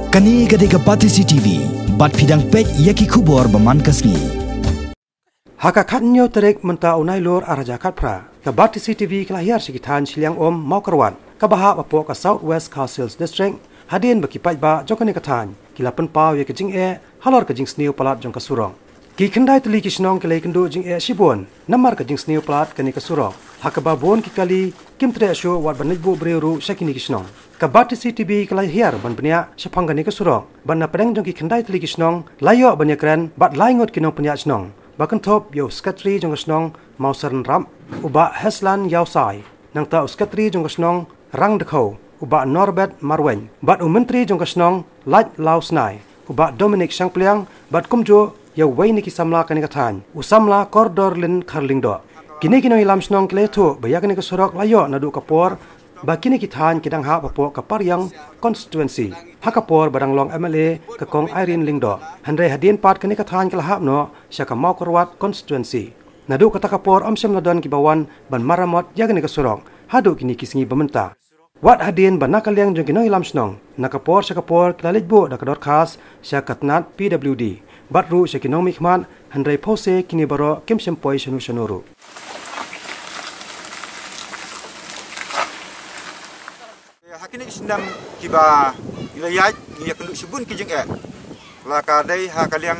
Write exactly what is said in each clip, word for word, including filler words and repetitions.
Kane ka dei ka Batesi T V, bad phi dang peit ïa ki khubor ba man ka sngi. Ha ka khatñiew tarik mynta u Nailur arhajar khatphra, ka Batesi T V ka la hiar sha ki thaiñ Shiliang Um, Mawkyrwat, kaba hap hapoh ka South West Khasi Hills District, hadien ba ki paidbah jong kane ka thaiñ ki la pynpaw ïa ka jingeh halor ka jingsniew palat jong ka surok. Ki khyndai tylli ki shnong ki la ïakynduh jingeh shibun namar ka jingsniew palat kane ka surok, ha kaba bun ki kali kim treh shuh wat ban leit buh briew ruh sha kine ki shnong. Ka Batesi T V ka la hiar ban bniah shaphang kane ka surok, bad na pdeng jong ki khyndai tylli ki shnong la ïoh ban ïakren bad lai ngut ki nongpynïaid shnong, ba kynthup ïa u Secretary jong ka shnong Mawsyrnrap, u Bah Heslan Ïawsai, nangta u Secretary jong ka shnong Rangdkhaw, u Bah Norbert Marwein, bad u Myntri jong ka shnong Laitlawsnai, u Bah Dominic Shangpliang, bad kumjuh ïa uwei na ki samla kane ka thaiñ, u samla Kordorlin Kharlyngdoh. Kine ki nongïalam shnong ki la ïathuh ba ïa kane ka surok la ïoh naduh ka por ba kine ki thaiñ ki dang hap hapoh ka Pariang constituency, ha ka por ba dang long M L A ka Kong Irene Lyngdoh. Hynrei hadien pat kane ka thaiñ ka la hap noh sha ka Mawkyrwat constituency. Naduh kata ka por ym shym la don kiba wan ban maramot ïa kane ka surok haduh kine ki sngi ba mynta. Wat hadien ba na ka liang jong ki nongïalam shnong, na ka por sha ka por ki la leit buh da ka dorkhas sha ka tnat P W D bad ruh sha ki nongmihkhmat, hynrei phewse kine baroh kim shym poi shano shano ruh. Ha kine ki snem kiba ngi la ïaid, ngi ïakynduh shibun ki jingeh. La ka dei ha ka liang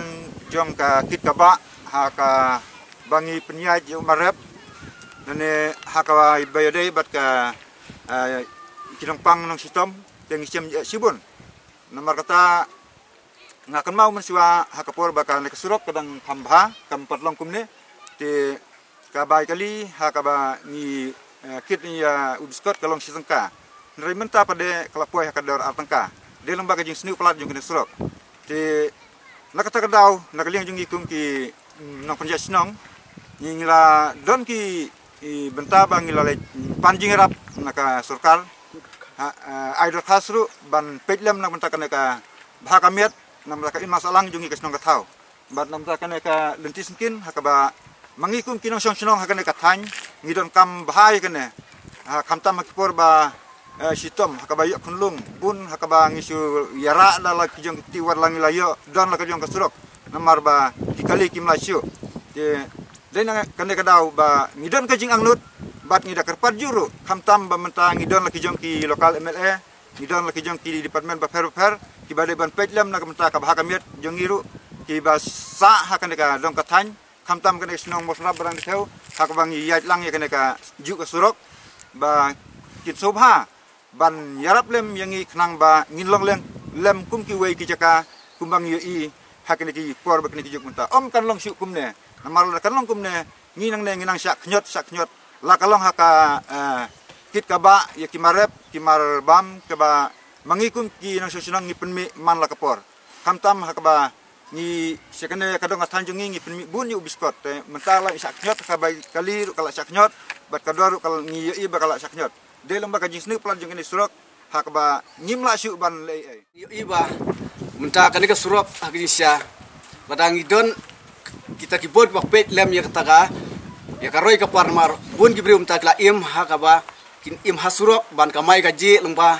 jong ka kit ka bah, ha kaba ngi pynïaid ïa u marep, lane ha kaba ïadei bad ka, eh, ki nongpang nongshitom, te ngi shem ïa shibun. Namar kata nga kynmaw mynshuwa ha ka por ba kane ka surok ka dang kham bha, kam pat long kumne, te ka bai kali ha kaba ngi, eh, kit ïa u biskot ka long shi tyngka. Hynrei mynta pat de ka la poi ha ka dor ar tyngka. Dei lyngba ka jingsniew palat jong kane ka surok. Te na kata ka daw, na ka liang jong ngi kum ki, mm, nongpynïaid shnong, ngi, ngi la don ki, i, bynta ba ngi la leit, mm, pan jingïarap na ka sorkar. Ha, eh, ai dorkhas ruh ban peit lem na ka bynta kane ka bha ka miat, na ka bynta ka im sahlang jong ngi ka shnong ka thaw. Bad na ka bynta kane ka lynti syngkien, ha kaba ma ngi kum ki nongshong shnong ha kane ka thaiñ, ngi donkam bha ïa kane. Ha, khamtam ha ki por ba, eh, shitom, ha kaba ïoh khunlung, bun ha kaba ngi shu ïarap da la ki jong ki kti wat la ngi la ïoh don la ka jong ka surok. Namar ba ki kali kim lah shuh. Te dei na kane ka daw ba ngi don ka jingangnud, bad ngi da kyrpad ju ruh, khamtam ba mynta ngi don la ki jong ki local M L A, ngi don la ki jong ki department bapher bapher, kiba dei ban peit lem na ka bynta ka bha ka miat jong ngi ruh, kiba sah ha kane ka dong ka thaiñ, khamtam kane ka shnong Mawsyrnrap bad Rangdkhaw, ha kaba ngi ïaid lang ïa kane ka juh ka surok, ba kin sngewbha ban ïarap lem ïa ngi khnang ba ngin long lem, lem kum kiwei ki jaka, kumba ngi ïohi ha kine ki por bad kine ki juk mynta. Ym kan long shuh kumne, namar lada kan long kumne, ngi nangne ngi nang shah khñiot, shah khñiot. La ka long ha ka, eh, kit ka bah, ïa ki marep, ki marbam, kaba ma ngi kum ki nongshong shnong ngi pynmih man la ka por. Khamtam ha kaba ngi sha kane ka dong ka thaiñ jong ngi ngi pynmih bun ïa u biskot. Te mynta la shah khñiot, ka bai kali ruh ka la shah khñiot, bad ka dor ruh ka la ngi ïohi ba ka la shah khñiot. Dei lyngba ka jingsniew palat jong kane surok, ha kaba ngim lah shuh ban leh ei ei. Ïohi ba mynta kane ka surok ha ka jingshisha, lada ngi don kita ki bor kiba peit lem ïa kata ka, ïa ka roi ka par, namar bun ki briew mynta ki la im ha kaba kin im ha surok ban kamai kajih, lyngba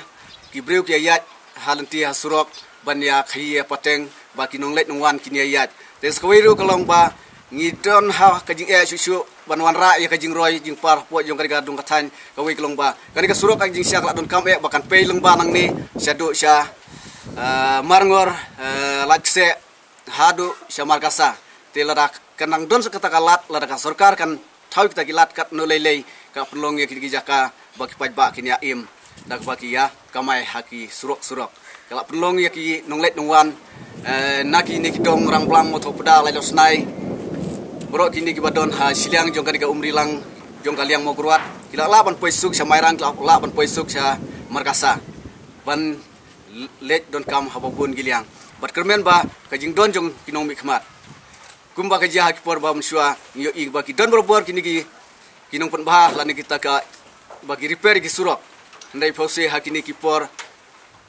ki briew ki ïaid ha lynti ha surok ban ïa khaïi ïa pateng, ba ki nongleit nongwan kin ïa ïaid. Te sa kawei ruh ka long ba ngi don ha ka jingeh shuh shuh ban wanrah ïa ka jingroi jingpar hapoh jong kane ka dong ka thaiñ. Kawei ka long ba kane ka surok ha ka jingshisha ka la donkam eh ba kan pei lyngba nangne shaduh sha, eh, Marngor, eh, Laitksheh, haduh sha Markasa. Te lada kan nang don sa kata ka lad, lada ka sorkar kan thaw kita ki lad katno lei lei, ka pynlong ïa kine ki jaka ba ki paidbah kin ïa im, da kaba ki ïa kamai ha ki surok surok. Ka la pynlong ïa ki nongleit nongwan, eh, na kine ki dong Rangblang, Mawthohpda, Laitlawsnai, baroh kine kiba don ha shiliang jong kane ka Umrilang, jong ka liang Mawkyrwat, ki la lah ban poi suk sha Mairang, ki la lah ban poi suk sha Markasa, ban leit donkam ha ba bun ki liang. Bad kyrmen ba ka jingdon jong ki nongmihkhmat, kumba ka jia ha ki por ba mynshuwa, ngi ïohi ba ki don barabor kine ki, ki nongpynbha lane kita ka, ba ki repair ki surok. Hynrei phewse ha kine ki por,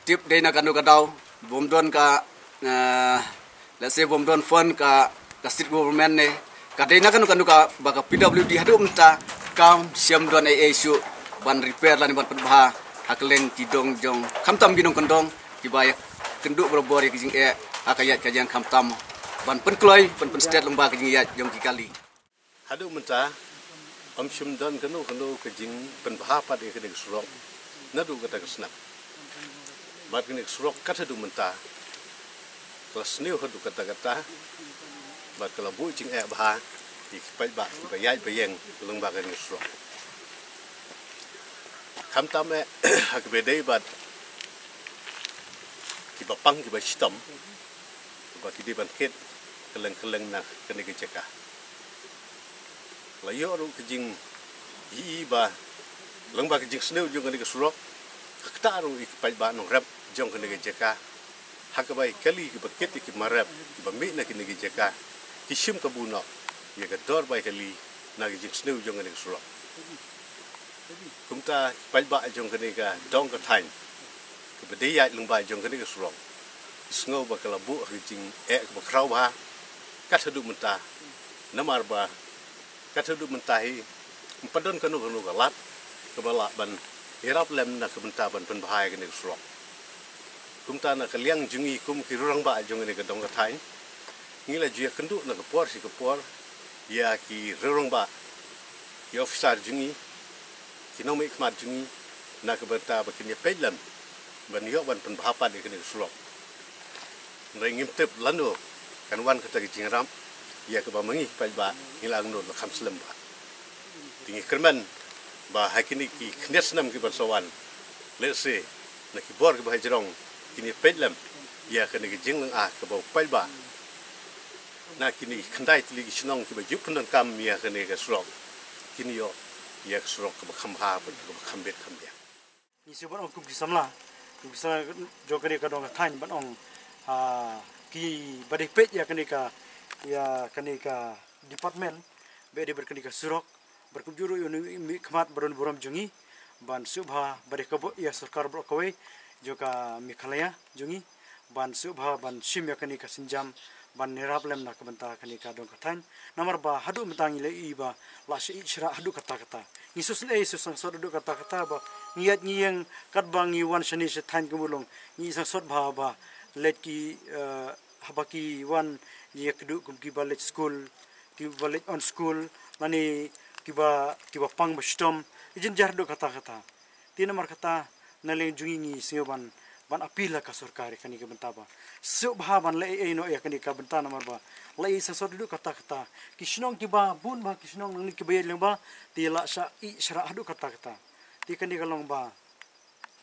tip dei na kano ka daw, bym don ka, eh, let's say bym don fund ka, ka state government ne, ka dei na kano kano ka, ba ka P W D haduh mynta kam shym don ei ei shuh ban repair lane ban pynbha ha kylleng ki dong jong, khamtam ki nongkyndong kiba ïa Kynduh barabor ïa ka jingeh ha ka ïaid ka jingïaid, khamtam ban pynkloi, ban pynstet lyngba ka jingïaid jong ki kali. Haduh mynta, ym shym don kano kano ka jingpynbha pat ïa kane ka surok naduh kata ka snem. Bad kane ka surok kat haduh mynta ka la sniew haduh katta katta, bad ka la buh jingeh bha ïa ki paidbah kiba ïaid ba ïeng lyngba kane ka surok. Khamtam eh ha kaba ïadei bad kiba pang kiba shitom, ba ki dei ban kit kylleng kylleng na kane ka jaka. La ïoh ruh ka jingïohi ba lyngba ka jingsniew jong kane ka surok, ka ktah ruh ïa ki paidbah nongrep jong kane ka jaka, ha kaba ki kali kiba kit ïa ki marep kiba mih na kane ka jaka ki shim kabu noh ïa ka dor bai kali na ka jingsniew jong kane ka surok. Kumta ki paidbah jong kane ka dong ka thaiñ kaba dei ïaid lyngba jong kane ka surok, ki sngew ba ka la buh ha ka jingeh kaba khraw bha kat haduh mynta. Namar ba kat haduh mynta hi ym pat don kano kano ka lad kaba lah ban ïarap lem na ka bynta ban pynbha ïa kane ka surok. Kumta na ka liang jong ngi kum ki riew rangbah jong kane ka dong ka thaiñ, ngi la ju ïakynduh na ka por sha ka por ïa ki riew rangbah, ki officer jong ngi, ki nongmihkhmat jong ngi, na ka bynta ba kin ïa peit lem ban ïoh ban pynbha pat ïa kane ka surok. Hynrei ngim tip lano kan wan kata ka jingïarap ïa kaba ma ngi paidbah ngi la angnud la kham slem bha. Te ngi kyrmen ba ha kine ki khyndiat snem kiban sa wan, lehse na ki bor kiba ha jrong, kin ïa peit lem ïa kane ka jinglong ah kaba u paidbah na kine ki khyndai tylli ki shnong kiba ju pyndonkam ïa kane ka surok, kin ïoh ïa ka surok kaba kham bha bad kaba kham bit kham biang. Ngi shu ban ong kum ki samla, kum ki samla jong kane ka dong ka thaiñ ban ong, ah, kiba dei peit ïa kane ka, ïa kane ka department ba dei bad kane ka surok, bad kumjuh ruh ïa u nongmihkhmat ba don burom jong ngi, ban sngewbha ba dei ka bor ïa sorkar baroh kawei jong ka Meghalaya jong ngi, ban sngewbha ban shim ïa kane ka sienjam ban ïarap lem na ka bynta kane ka dong ka thaiñ. Namar ba haduh mynta ngi la ïohi ba la shu ïeh shrah haduh katta katta. Ngi shu sngewsih shu sangsot haduh katta katta ba ngi ïaid ngi ïeng katba ngi wan shane sha thaiñ Khyndailung, ngi sngewsot bha ba leit ki, eh, haba ki wan ïakynduh kum kiba leit skul, kiba leit on skul, lane kiba, kiba pang ba shitom, ki jynjar haduh katta katta. Te namar kata, na liang jong ngi ngi sngew ban, ban appeal ha ka sorkar ïa kane ka bynta ba sngewbha ban leh ei ei noh ïa kane ka bynta namar ba la ïa sangsot haduh katta katta. Ki shnong kiba bun bha, ki shnong nangne kiba ïaid lyngba, te la shu ïeh shrah haduh katta katta. Te kane ka long ba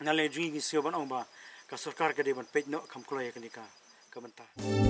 na liang jong ngi ngi sngew ban ong ba ka sorkar ka dei ban peit noh kham kloi ïa kane ka, ka bynta.